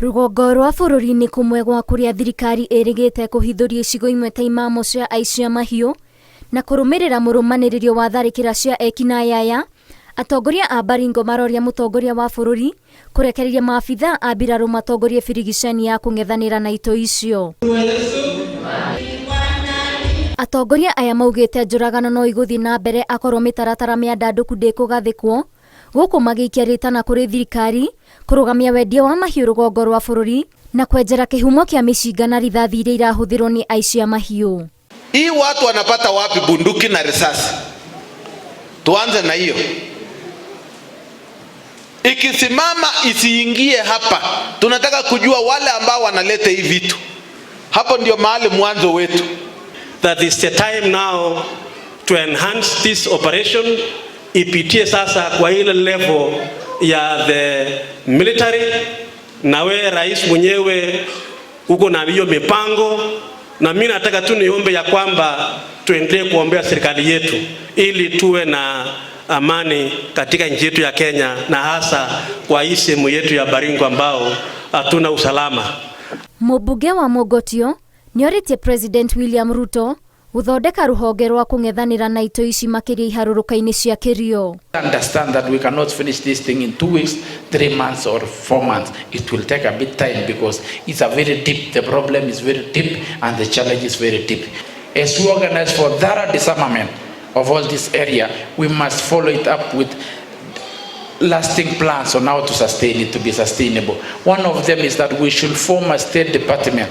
Rũgongo rwa bũrũri nĩ kũmwe gwa kũrĩa thirikari ĩrĩgĩte kũhithũria icigo imwe ta imamo cia aici a mahiũ na kũrũmĩrĩra mũrũmanĩrĩrio wa tharĩkĩra cia ekinaĩ aya. Atongoria a Baringo maroria mũtongoria wa bũrũri kũrekereria maabithaa a mbirarũ matongorie birigiceni ya kũng'ethanĩra na itoi icio. Atongoria aya maugĩte njũragano no igũthiĩ na mbere akorwo mĩtaratara mĩandandũku ndĩkũgathĩkwo, gũkũ magĩikia rĩtana kũrĩ thirikari kũrũgamia wendia wa mahiũ rũgongo rwa bũrũri na kwenjera kĩhumo kĩa mĩcinga na rithathi iria irahũthĩrwo nĩ aici a mahiũ. Hii watu wanapata wapi bunduki na risasi? Tuanze na hiyo. Ikisimama isiingie hapa. Tunataka kujua wale ambao wanaleta hii vitu. Hapo ndio mahali mwanzo wetu. That is the time now to enhance this operation, ipitie sasa kwa ile level ya the military, na we rais mwenyewe uko na hiyo mipango, na mimi nataka tu niombe ya kwamba tuendelee kuombea serikali yetu ili tuwe na amani katika nchi yetu ya Kenya, na hasa kwa hii sehemu yetu ya Baringo ambao hatuna usalama. Mũmbunge wa Mogotio nĩorĩtie President William Ruto gũthondeka rũhonge rwa kũng'ethanĩra na itoi ici makĩria iharũrũka-inĩ cia Kĩrio. Understand that we cannot finish this thing in 2 weeks, 3 months, or 4 months. It will take a bit time because it's a very deep, the problem is very deep and the challenge is very deep. As we organize for thorough disarmament of all this area, we must follow it up with lasting plans on how to sustain it to be sustainable. One of them is that we should form a state department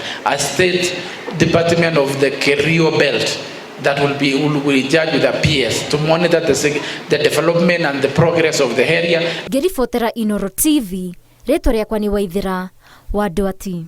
of the Kerio Belt that will be judged with a PS to monitor the development and the progress of the area. Ngĩribotera Inoro TV, rĩtwa rĩakwa nĩ Waithĩra wa Ndwati.